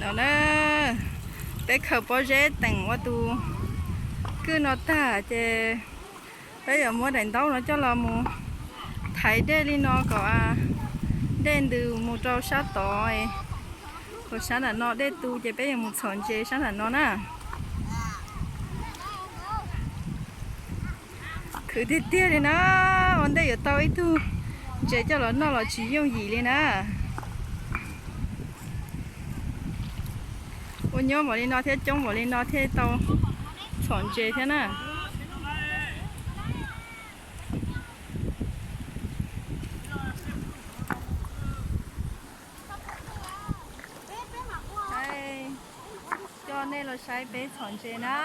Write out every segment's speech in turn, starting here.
No na, peb khaws pob zeb teem ua tus kwj no tag ces peb yuav muab daim ntaub no coj los mus thaiv dej li no kom dej ntws mus rau sab tod, kom sab nram no dej tu ces peb yuav mus txhom ntses sab nram no na. Khwv tiag tiag li na, ua ntej yuav tau ib tug ntses coj los noj los tsis yooj yim li na. Ua nyuaj npaum li no thiab coob npaum li no thiaj tau txhom ntses thiab na. Coj nej los saib peb txhom ntses na.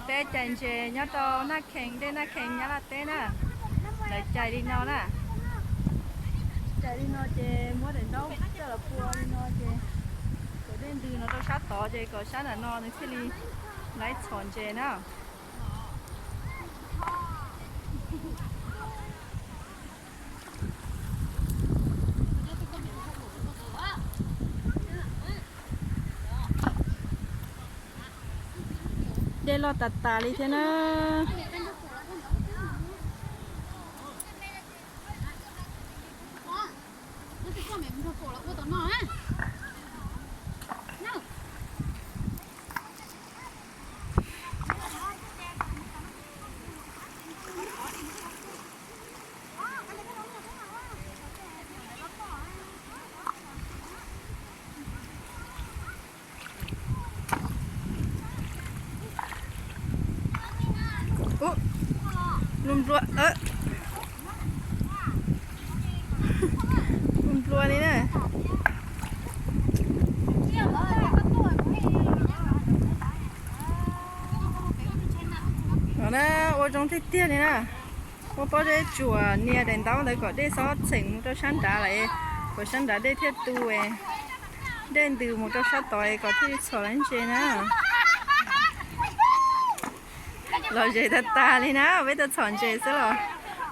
Peb cais ntses nyob rau Naj Khees, dej Naj Khees Nyab Laj teb na. Lawv cais li no na. Cais li no ces muab daim ntaub coj los pua li no ces kom dej ntws no rau sab tod ces kom sab nram no nws thiaj li laib txhom ntses na. Dej loj tas tas li thiab na. Ub, nplua, nplua li na. No na, ua zoo tiag tiag li na. Muab pob zeb tsuam nias daim ntaub ntawd kom dej txhob txheem mus rau sab nrad lawm, kom sab nrad dej thiaj tu, dej ntws mus rau sab tod kom thiaj li txhom laib ntses na. Lom zem tag tag li na, peb tuaj txhom ntses xwb los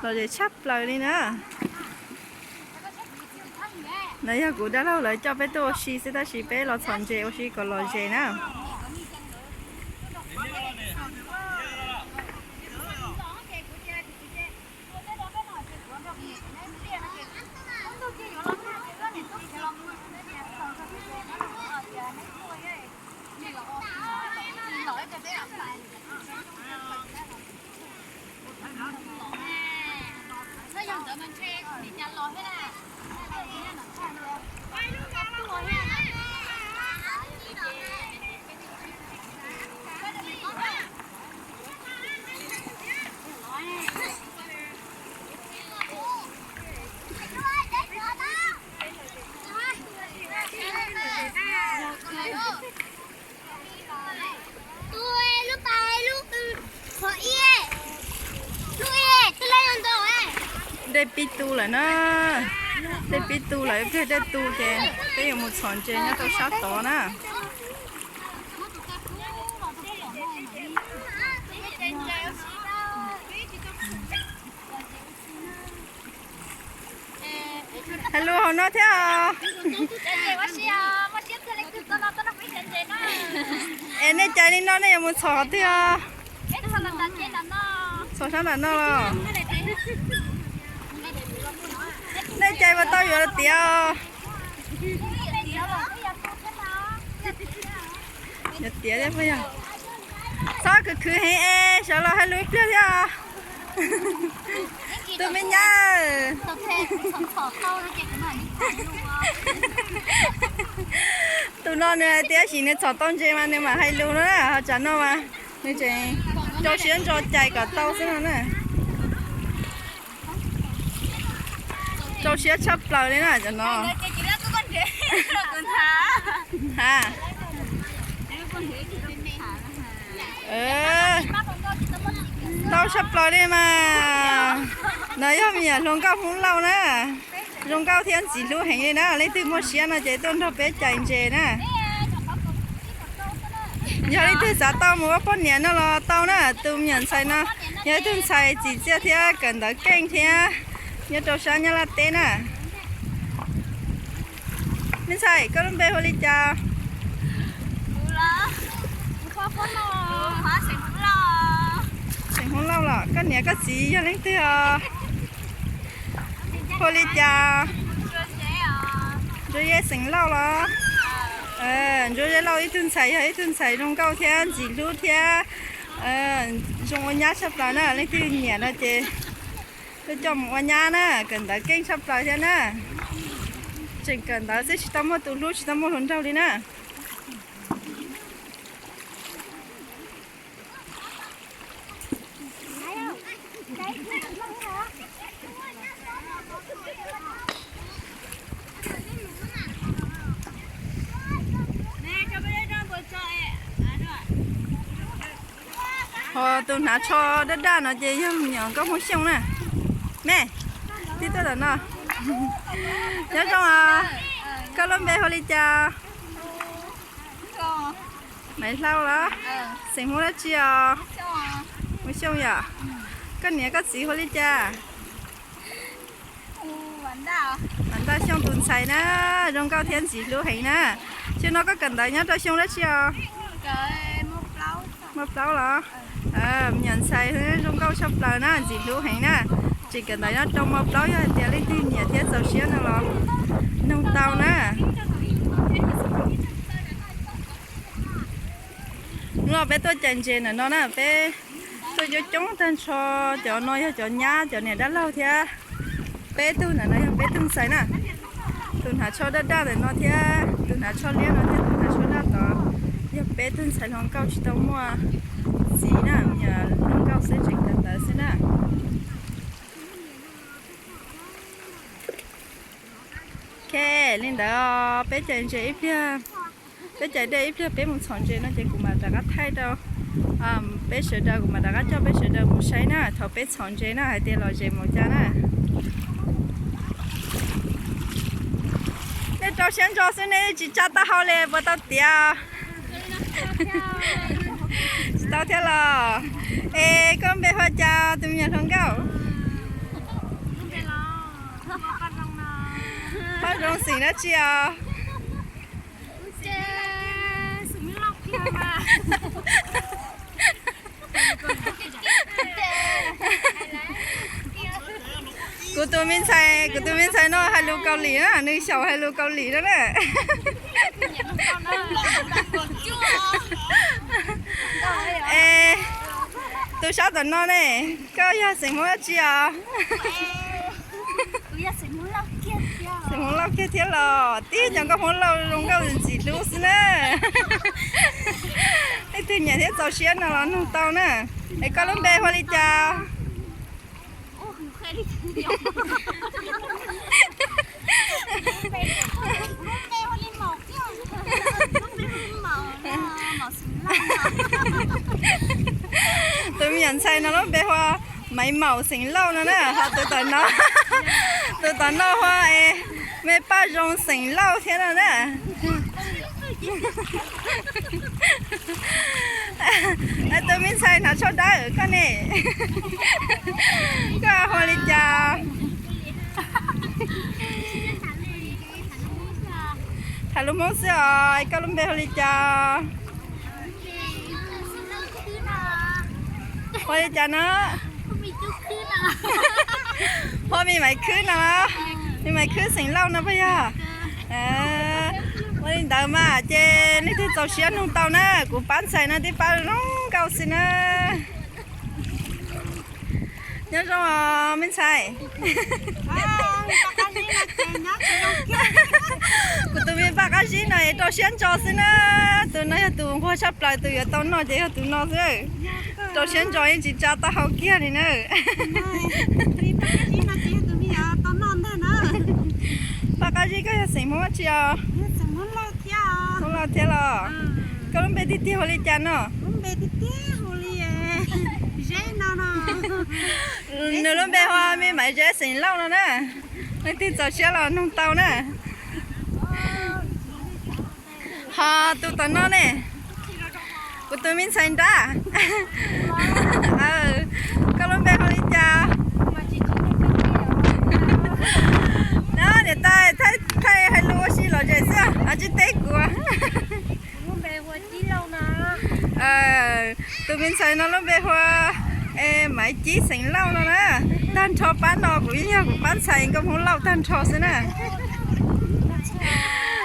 lom zem tshaj plaws li na. No yog kuv dab laug lawv coj peb tuaj ua si xwb tab sis peb los txhom ntses ua si kom lom zem na. Dej pib tu lawm na, dej pib tu lawm, ib pliag dej tu ces peb yuav mus txhom ntses nyob rau sab tod na. Hais lus hauv no thiab os. Es nej cais li no nej yuav mus txhom qhov twg os? Txhom sab nram no los? Nej cais puas tau yuav tiav os? Yuav tiav thiab puas yog? Txhob khwv khwv heev es sawv los hais lus ib pliag thiab os. Tus me nyab, tus no nws hais tias sim nws txhom tau ntses mas nws mam hais lus no na, ho tsam no mas nws tseem rau siab ntso cais kom tau xwb no na. Rau siab tshaj plaws li na cov no. Ha, tau tshaj plaws li mas. No yog me nyuam hluas nkauj Hmoob Lauj na, zoo nkauj thiab ntxim hlub heev li na. Leej twg muaj siab no ces tuaj nrog peb cais ntses na. Yog leej twg xav tau mus ua poj niam no los tau na. Tus me nyuam ntxhais no yog ib tug ntxhais tsim txiaj thiab kawm ntawv keej thiab, nyob rau sab Nyab Laj teb na. Me ntxhais, koj lub npe hu li cas? Xeem Hmoob Lauj los? Koj niam koj txiv yog leej twg os? Hu li cas? Ntsuab Zeb xeem Lauj los? Ntsuab Zeb Lauj ib tug ntxhais yog ib tug ntxhais zoo nkauj thiab ntxim hlub thiab zoo ua nyab tshaj plaws na. Leej twg nyiam no ces tuaj coj mus ua nyab na, kawm ntawv keej tshaj plaws thiab na. Tseem kawm ntawv xwb tsis tau muaj tus hlub tsis tau muaj hluas nraug li na. Ho tus hnav tsho daj daj no ces yog me nyuam nkauj Hmoob Xyooj na. Me, tib tuaj tom no. Nyob zoo os, koj lub npe hu li cas? Maiv Hlau los? Xeem Hmoob dab tsi os? Hmoob Xyooj yom. Koj niam koj txiv hu li cas? Vam Ntaj Xyooj tus ntxhais na, zoo nkauj thiab ntxim hlub heev na. Xyoo no koj kawm ntawv nyob rau xyoo dab tsi os? Mos plaub los? Me nyuam ntxhais zoo nkauj tshaj plaws na, ntxim hlub heev na. Tseem kawm ntawv nyob rau mos plaub, yog hais tias leej twg nyiam thiab txaus siab no los nug tau na. Hnub no peb tuaj cais ntses ntawm no na, peb tuaj coob coob tag nrho, cov no yog cov nyab cov niam dab laug thiab. Peb tug ntawm no yog peb tug ntxhais na. Tus hnav tsho daj daj ntawm no thiab tus hnav tsho liab no thiab tus hnav tsho daj tod yog peb tug ntxhais hluas nkauj tsis tau muaj txiv na, hluas nkauj xwb tseem kawm ntawv xwb na. Ok, li ntawd peb cais ntses ib pliag, peb cais dej ib pliag peb mus txhom ntses no ces kuv mam rov qab thaij rau peb sawv daws, kuv mam rov qab coj peb sawv daws mus saib na, thaum peb txhom ntses na hais tias lom zem mus cas na. Nej rau siab ntso xwb nej tsis tsa taub hau li puas tau tiav? Tsis tau thiab los? Es koj npe hu cas tus me nyuam hluas nkauj? Paj Zoo xeem dab tsi os? Kuv tus me ntxhais, kuv tus me ntxhais no hais lus Kaus Lim na, nws xyaum hais lus Kaus Lim no na. Es tus sab tom no ne, koj yog xeem Hmoob dab tsi os? Xeem Hmoob Lauj kiag thiab los tib cov nkauj Hmoob Lauj zoo nkauj ntxim hlub xwb na. Leej twg nyiam thiab txaus siab no los nug tau na. Es koj lub npe hu li cas? Tus me nyuam ntxhais no lub npe hu Maiv Maum xeem Lauj no na, ho tus tom no, tus tom no hu es me Paj Zoo xeem Lauj thiab no na. Tus me ntxhais hnav tsho dawb koj ne, koj hu li cas? Tham lus Hmoob xwb os, koj lub npe hu li cas? Hu li cas no? Hu Me Maiv Khwb no. Me Maiv Khwb xeem Lauj no puas yog? Ua li ntawd mas ces leej twg txaus siab nug tau na, kuv pab ntxhais no tib pab zoo nkauj xwb na. Nyob zoo os me ntxhais. Kuv tus me paj qab zib no es rau siab ntso xwb na. Tus no yog tus nquag tshaj plaws, tus yuav tau noj ces yog tus no xwb. Rau siab ntso yeej tsis tsa taub hau kiag li na. Paj qab zib koj yog xeem Hmoob dab tsi os? Hmoob Lauj thiab los? Koj lub npe tiag tiag hu li cas no? Nws lub npe hu Me Maiv Zeb xeem Lauj no na. Leej twg txaus siab los nug tau na. Ho tus tom no ne, kuv tus me ntxhais nrab. Koj lub npe hu li cas? No niam tais thaij hais lus ua si lom zem xwb. No lub npe hu ua Maiv Cib xeem Lauj no na. Tag nrho pab no kuv yeej yog kuv pab ntxhais nkauj Hmoob Lauj tag nrho xwb na.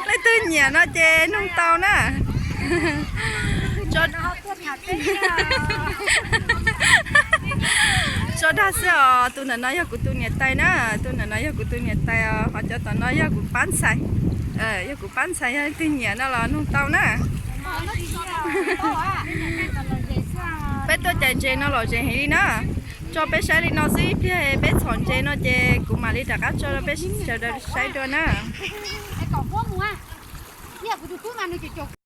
Leej twg nyiam no ces nug tau na. Tso dag xwb os, tus ntawm no yog kuv tus niam tais na, tus ntawm no yog kuv tus niam tais os, ho cov tom no yog kuv pab ntxhais. Yog kuv pab ntxhais, yog leej twg nyiam no los nug tau na. Peb tuaj cais ntses no lom zem heev li na. Tso peb saib li no xwb, ib pliag peb txhom ntses no ces kuv mam li rov qab tso rau peb sawv daws saib dua na.